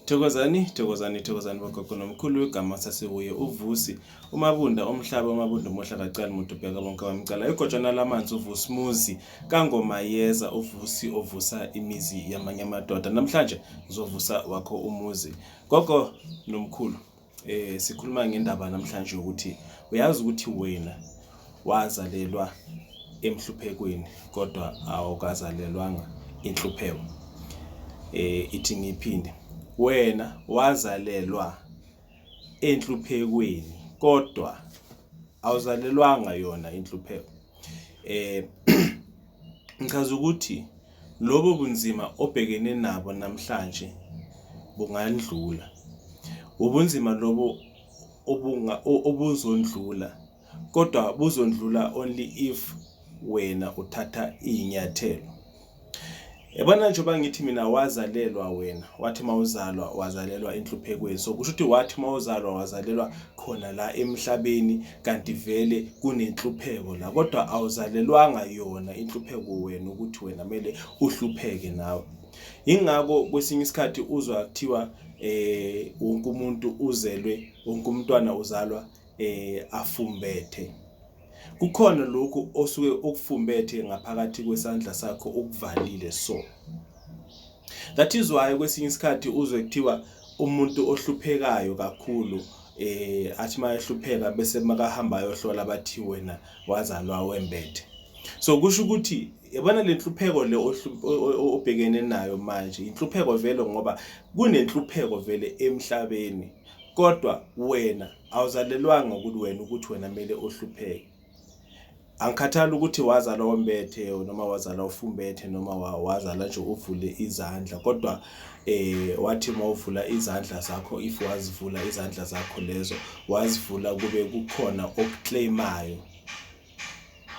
Thokozani, thokozani, thokozani bogogo nomkhulu wegama sasekuye uVusi uMabunda umhlaba uMabunda umuhla kacala umuntu ubheka bonke bamcala igotshana lamanzi uVusi Muzi kaNgomayeza uVusi ovusa imizi yamanye amadoda. Namhlanje ngizovusa wakho umuzi. Gogo nomkhulu, sikhuluma ngendaba namhlanje ukuthi uyazi ukuthi wena wazalelwa emhluphekweni kodwa awukazalelwanga inhlupheko. Ithi ngiphinde, wena wazalelwa enhluphekweni kodwa awuzalelwanga yona inhlupheko. Ngichaza ukuthi lobo bunzima obhekene nabo namhlanje bungandlula. Ubunzima lobo obuzondlula kodwa buzondlula only if wena uthatha iy'nyathelo. Yabona njengoba ngithi mina wazalelwa wena, wathi mawuzalwa wazalelwa enhluphekweni. So kusho ukuthi wathi mawuzalwa wazalelwa khona la emhlabeni kanti vele kunenhlupheko la, kodwa awuzalelwanga yona inhlupheko wena ukuthi wena kumele uhlupheke nawe. Yingakho kwesinye isikhathi uzwa kuthiwa wonke umuntu uzelwe, wonke umntwana uzalwa afumbethe. Kukhona lokhu osuke ukufumbethe ngaphakathi kwesandla sakho ukuvalile so. That is why kwesinye isikhathi uzwe kuthiwa umuntu ohluphekayo kakhulu athi mayehlupheka bese makahamba ayohlola bathi wena wazalwa wembethe. So kusho ukuthi yabona le nhlupheko le obhekene nayo manje inhlupheko vele, ngoba kunenhlupheko vele emhlabeni, kodwa wena awuzalelwanga ukuthi wena ukuthi wena kumele uhlupheke. Angikhathali ukuthi wazalwa wembethe noma wazalwa ufumbethe noma wazalwa nje uvule izandla, kodwa wathi mawuvula izandla zakho, if wazivula izandla zakho lezo wazivula kube kukhona okuclaimayo.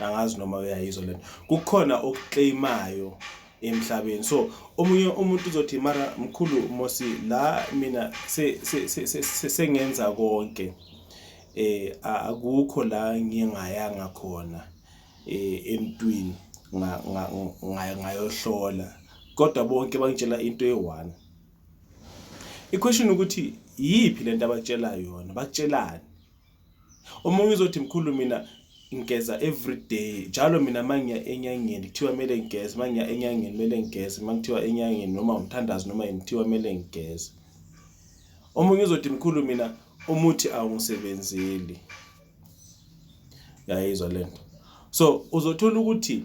Angazi noma uyayizwa lento, kukhona okuclaimayo emhlabeni. So omunye umuntu uzothi mara mkhulu Mosi la mina sengenza konke, akukho la ngingayanga khona emntwini ngayohlola, kodwa bonke bangitshela into eyi-one. I-question ukuthi yiphi lento abakutshela yona, bakutshelani? Omunye uzothi mkhulu mina ngigeza every day njalo, mina mangiya enyangeni kuthiwa kumele ngigeze, mangiya enyangeni kumele ngigeze, makuthiwa enyangeni noma umthandazo noma yini kuthiwa kumele ngigeze. Omunye uzothi mkhulu mina umuthi awungisebenzeli. Uyayizwa lento? So uzothola ukuthi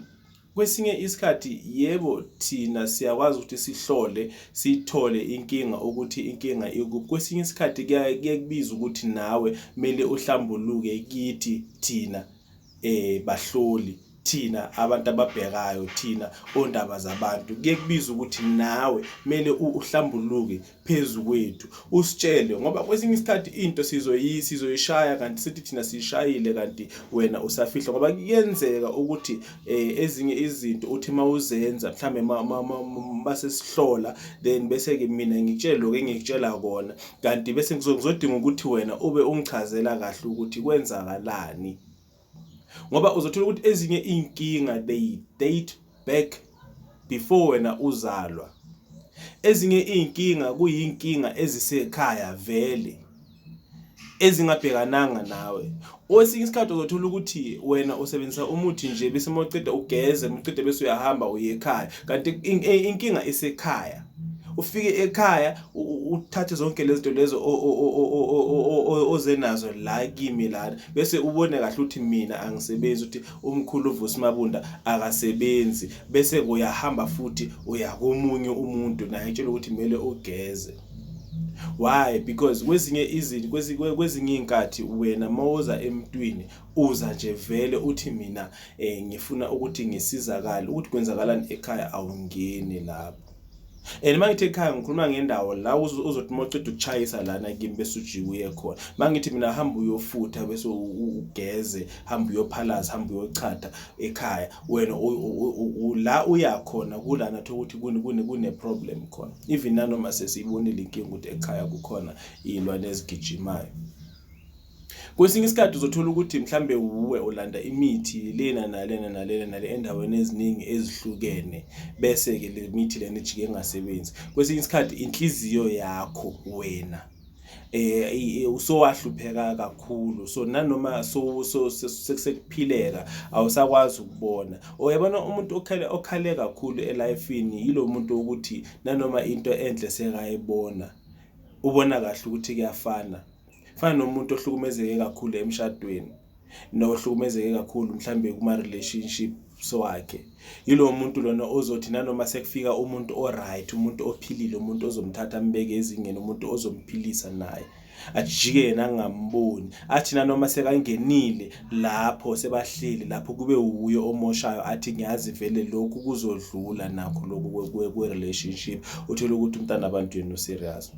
kwesinye isikhathi yebo thina siyakwazi ukuthi sihlole sithole inkinga ukuthi inkinga ikuphi. Kwesinye isikhathi kuyaye kubiza ukuthi nawe kumele uhlambuluke kithi thina bahloli, thina abantu ababhekayo, thina ondaba zabantu. Kuye kubiza ukuthi nawe kumele uhlambuluke phezu kwethu usitshele, ngoba kwesinye isikhathi into sizoyishaya kanti sithi thina siyishayile kanti wena usafihla. Ngoba kuyenzeka ukuthi ezinye izinto uthi mawuzenza mhlambe masesihlola, then bese ke mina ngikutshele lokho engikutshela kona, kanti bese ngizodinga ukuthi wena ube ungichazela kahle ukuthi kwenzakalani. Ngoba uzothola ukuthi ezinye iy'nkinga they date back before wena uzalwa. Ezinye iy'nkinga kuyinkinga ezisekhaya vele ezingabhekananga nawe. Kwesinye isikhathi uzothola ukuthi wena usebenzisa umuthi nje bese mawuceda ugeze, mawuceda bese uyahamba uye ekhaya, kanti inkinga isekhaya. Ufike ekhaya uthathe zonke lezi zinto lezo oze nazo la kimi lana, bese ubone kahle ukuthi mina angisebenzi, ukuthi umkhulu uVusi Mabunda akasebenzi, bese uyahamba futhi uya komunye umuntu naye etshela ukuthi kumele ugeze. Why? Because kwezinye izinto kwezinye iy'nkathi wena mawuza emntwini uza nje vele uthi mina ngifuna ukuthi ngisizakale, ukuthi kwenzakalani ekhaya awungeni lapho. And mangithi ekhaya ngikhuluma ngendawo la uzothi uma uceda ukuchayisa lana kimi bese ujike uye khona. Mangithi mina hamba uyofutha bese ugeze, hamba uyophalaza, hamba uyochatha ekhaya, wena la uya khona kulana thola ukuthi kune problem khona. Even nanoma sesiyibonile inkinga ukuthi ekhaya kukhona iy'lwane ezigijimayo. Kwesinye isikhathi uzothola ukuthi mhlambe wuwe olanda imithi lena nalena nalena nale endaweni eziningi ezihlukene, bese-ke le mithi lena ijike ingasebenzi. Kwesinye isikhathi inhliziyo yakho wena usowahlupheka kakhulu, so nanoma sekuphileka awusakwazi ukubona. Uyabona umuntu okhale okhale kakhulu e-life-ini yilo muntu ukuthi nanoma into enhle sekayibona, ubona kahle ukuthi kuyafana. Fana nomuntu ohlukumezeke kakhulu emshadweni nohlukumezeke kakhulu mhlambe kuma-relationships wakhe. Yilo muntu lona ozothi nanoma sekufika umuntu o-right, umuntu ophilile, umuntu ozomthatha ambeke ezingeni, umuntu ozomphilisa naye, ajike yena angamboni. Athi nanoma sekangenile lapho sebahleli lapho kube wuye omoshayo, athi ngiyazi vele lokhu kuzodlula nakho lokhu kwe-relationship. Uthole ukuthi umntana abantu yena u-serious.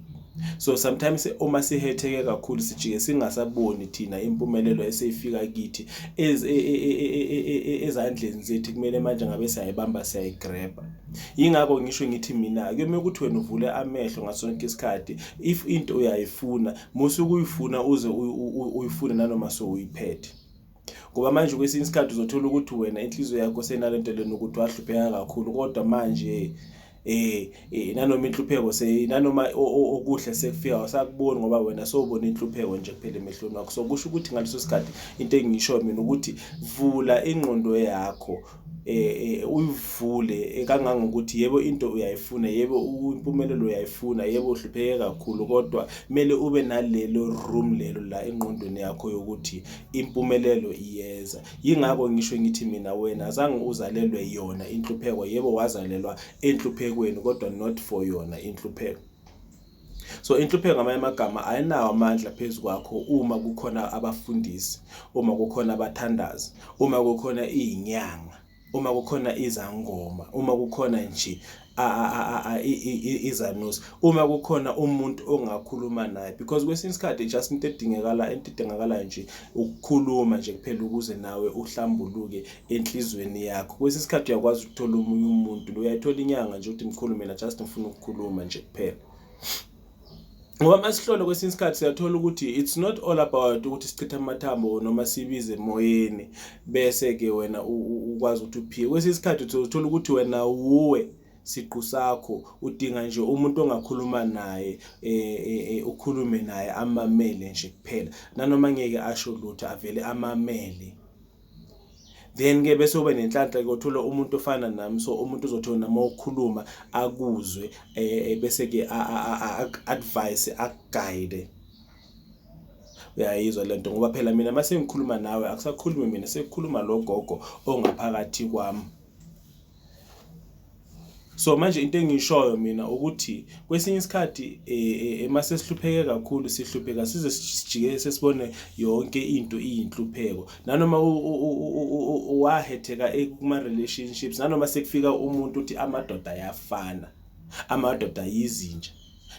So sometimes uma sihetheke kakhulu sijike singasaboni thina impumelelo eseyifika kithi ezandleni zethu, kumele manje ngabe siyayibamba, siyayigrabha. Yingakho ngisho ngithi mina kuyomele ukuthi wena uvule amehlo ngaso sonke isikhathi. If into uyayifuna, musa ukuyifuna uze uyifune nanoma sowuyiphethe, ngoba manje kwesinye isikhathi uzothola ukuthi wena inhliziyo yakho senalento lena ukuthi wahlupheka kakhulu, kodwa manje nanoma inhlupheko nanoma okuhle sekufika awusakuboni, ngoba wena sowubona inhlupheko nje kuphela emehlweni wakho. So kusho ukuthi ngaleso sikhathi into engisho mina ukuthi vula ingqondo yakho, uyivule kangangokuthi yebo into uyayifuna, yebo impumelelo uyayifuna, yebo uhlupheke kakhulu, kodwa kumele ube nalelo room lelo la engqondweni yakho yokuthi impumelelo iyeza. Yingakho ngisho ngithi mina wena azange uzalelwe yona inhlupheko. Yebo, wazalelwa enhluphekweni, kodwa not for yona inhlupheko. So inhlupheko, ngamanye amagama, ayinawo amandla phezu kwakho uma kukhona abafundisi, uma kukhona abathandazi, uma kukhona iy'nyanga, uma kukhona izangoma, uma kukhona nje izanusi, uma kukhona umuntu ongakhuluma naye, because kwesinye isikhathi just into edingakalayo nje ukukhuluma nje kuphela ukuze nawe uhlambuluke enhlizweni yakho. Kwesinye isikhathi uyakwazi ukuthola omunye umuntu, uyayithola inyanga nje, uthi, "Mkhulu, mina just ngifuna ukukhuluma nje kuphela." Ngoba masihlola kwesinye isikhathi siyathola ukuthi it's not all about ukuthi sichithe amathambo noma sibize emoyeni bese-ke wena ukwazi ukuthi uphile. Kwesinye isikhathi uthola ukuthi wena wuwe siqu sakho udinga nje umuntu ongakhuluma naye, ukhulume naye, amamele nje kuphela, nanoma ngeke asho lutho, avele amamele. Then-ke bese ube nenhlanhla-ke uthola umuntu ofana nami, so umuntu ozothi wena uma ukhuluma akuzwe, bese-ke aku-advise, aku-guide. Uyayizwa lento? Ngoba phela mina mase ngikhuluma nawe akusakhulumi mina, sekukhuluma lo gogo ongaphakathi kwami. So manje into engiyishoyo mina ukuthi kwesinye isikhathi mase sihlupheke kakhulu, sihlupheka size sijike sesibone yonke into iyinhlupheko, nanoma wahetheka kuma-relationships, nanoma sekufika umuntu uthi amadoda ayafana, amadoda yizinja,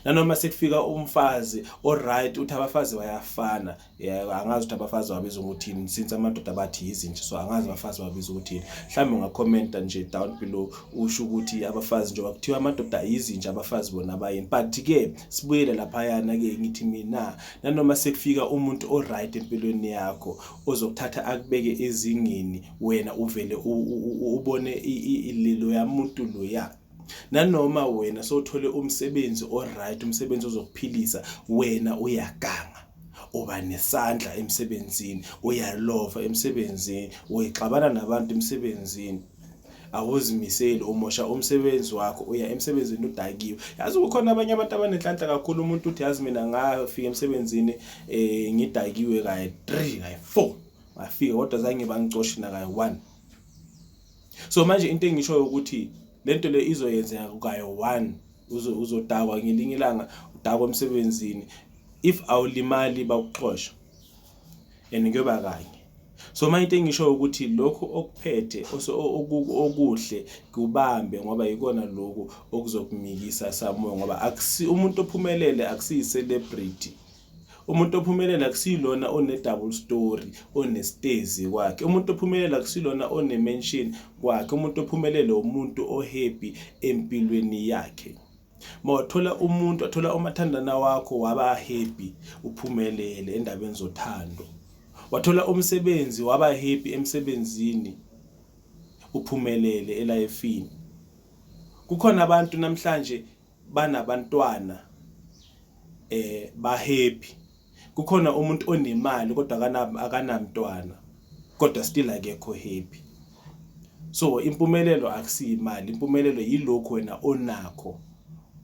nanoma sekufika umfazi o-right uthi abafazi bayafana. Yeah, angazi ukuthi abafazi babiza ukuthini since amadoda bathi yizinja, so angazi abafazi babiza ukuthini. Mhlawumbe ungakhomenta nje down below usho ukuthi abafazi, njengoba kuthiwa amadoda yizinja, abafazi bona bayini. But-ke sibuyele laphayana-ke, ngithi mina nanoma sekufika umuntu o-right empilweni yakho ozokuthatha akubeke ezingeni, wena uvele ubone loya muntu loya. Nanoma wena sowuthole umsebenzi o-right, umsebenzi ozokuphilisa, wena uyaganga, uba nesandla emsebenzini, uyalova emsebenzini, uyixabana nabantu emsebenzini, awuzimiseli, umosha umsebenzi wakho, uya emsebenzini udakiwe. Yazi kukhona abanye abantu abanenhlanhla kakhulu. Umuntu uthi, "Yazi mina ngafika emsebenzini ngidakiwe kayi 3, kayi 4, ngafika, kodwa zange bangicoshe nakayi 1." So manje into engishoyo ukuthi lento le izoyenzeka kayi 1, uzodakwa ngelinye ilanga, udakwa emsebenzini. If awulimali bakuxosha and kuyoba kanye. So manje into engisho ukuthi lokhu okuphethe okuhle kubambe, ngoba yikona lokhu okuzokumikisa somewhere, ngoba akusi umuntu ophumelele akusiyi celebrity. Umuntu ophumelele akusilona one-double story, onesitezi kwakhe. Umuntu ophumelele akusilona one-mansion kwakhe. Umuntu ophumelele umuntu o-happy empilweni yakhe. Mawuthola umuntu, wathola umathandana wakho, waba happy, uphumelele endabeni zothando. Wathola umsebenzi waba happy emsebenzini, uphumelele elifini. Kukhona abantu namhlanje banabantwana ba happy. Kukhona umuntu onemali kodwa akanamntwana, kodwa still akekho happy. So impumelelo akusiyimali, impumelelo yilokhu wena onakho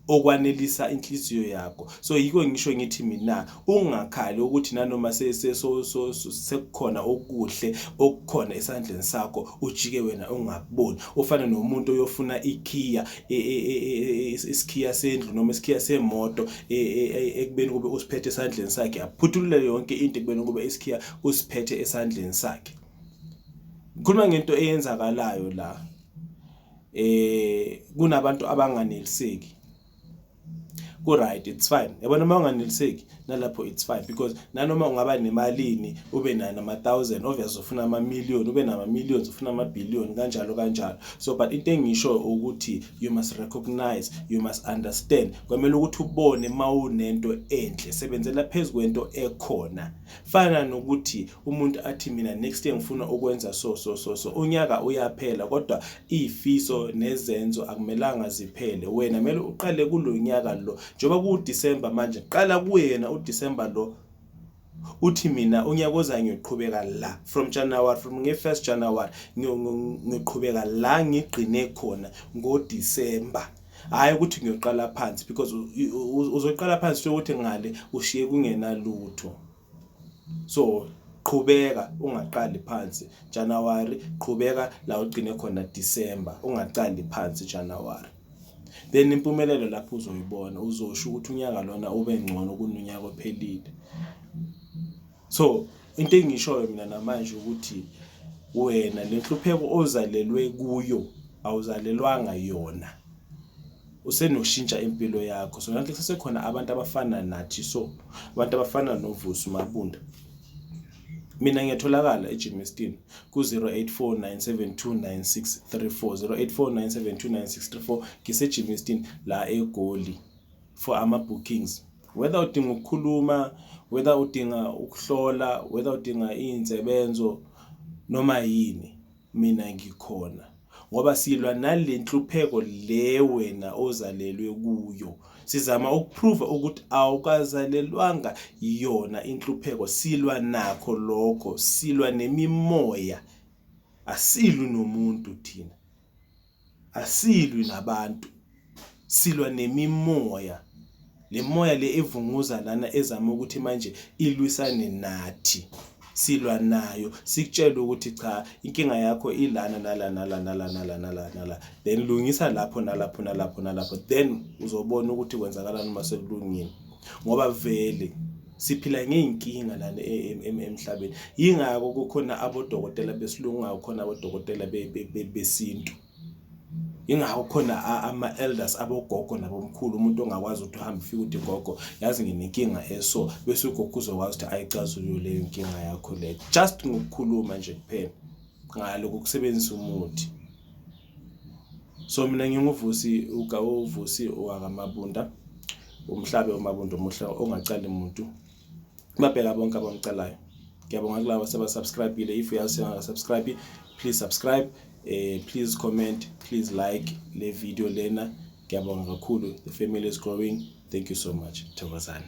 okwanelisa inhliziyo yakho. So yiko ngisho ngithi mina ungakhali ukuthi nanoma sekukhona okuhle okukhona esandleni sakho ujike wena ungakuboni. Ufana nomuntu oyofuna ikhiya, isikhiya sendlu noma isikhiya semoto, ekubeni kube usiphethe esandleni sakhe, aphuthulule yonke into ekubeni kube isikhiya usiphethe esandleni sakhe. Ngikhuluma ngento eyenzakalayo la. Kunabantu abanganeliseki. Ku right, it's fine. Yabona, uma unganeliseki nalapho, it's fine, because nanoma ungaba nemalini, ube nayo nama thousand, obvious ufuna ama million, ube nama millions, ufuna ama billion, kanjalo kanjalo. So but into engisho ukuthi you must recognize, you must understand, kwamele ukuthi ubone mawunento enhle, sebenzela phezulu kwento ekhona. Fana nokuthi umuntu athi, "Mina next year ngifuna ukwenza so so so so." Unyaka uyaphela, kodwa izifiso nezenzo akumelanga ziphele. Wena kumele uqale kulonyaka lo, njengoba ku December manje, qala kuyena uDecember lo, uthi, "Mina unyaka ozayo ngiyoqhubeka la from January, from nge-1st January ngiyoqhubeka la ngigqine khona ngoDecember." Hayi ukuthi ngiyoqala phansi, because uzoqala phansi ukuthi ngale ushiye kungenalutho. So qhubeka, ungaqali phansi January, qhubeka la ugcine khona December, ungaqali phansi January. Then impumelelo lapho uzoyibona, uzosho ukuthi unyaka lona ube ngcono kunonyaka ophelile. So into engishoyo mina namanje ukuthi wena lenhlupheko ozalelwe kuyo, awuzalelwanga yona, usenoshintsha impilo yakho. So nathi kusesekhona abantu abafana nathi, so abantu abafana noVusi Mabunda. Mina ngiyatholakala eGermiston ku-084 972 9634, 084 972 9634. NgiseGermiston la eGoli for ama-bookings, whether udinga ukukhuluma, whether udinga ukuhlola, whether udinga iy'nsebenzo noma yini, mina ngikhona, ngoba silwa nale nhlupheko le wena ozalelwe kuyo. Sizama ukuprove ukuthi awukazalelwanga yona inhlupheko. Silwa nakho lokho, silwa nemimoya, asilwi nomuntu thina, asilwi nabantu, silwa nemimoya. Le moya le evunguza lana ezama ukuthi manje ilwisane nathi, silwa nayo, sikutshela ukuthi cha, inkinga yakho ilana nala nala nala nala nala nala, then lungisa lapho nalapho nalapho nalapho, then uzobona ukuthi kwenzakalani uma sekulungile. Ngoba vele siphila ngey'nkinga lana emhlabeni, yingakho kukhona abodokotela besilungu, khona abodokotela besintu, ingakho khona ama-elders, abogogo nabomkhulu. Umuntu ongakwazi ukuthi uhambe ufike uthi, "Gogo, yazi nginenkinga eso," bese ugogo uzokwazi ukuthi ayicazulule leyo nkinga yakho leyo, just ngokukhuluma nje kuphela, ngalo kokusebenzisa umuthi. So mina nginguVusi, uVusi wakaMabunda, umhlabe uMabunda omuhle ongacali umuntu, babheka bonke abamcalayo. Ngiyabonga kulabo seba-subscribe-ile. If uyazi ungaka-subscribe, please subscribe, please comment, please like le video lena. Ngiyabonga kakhulu. The family is growing. Thank you so much. Thokozani.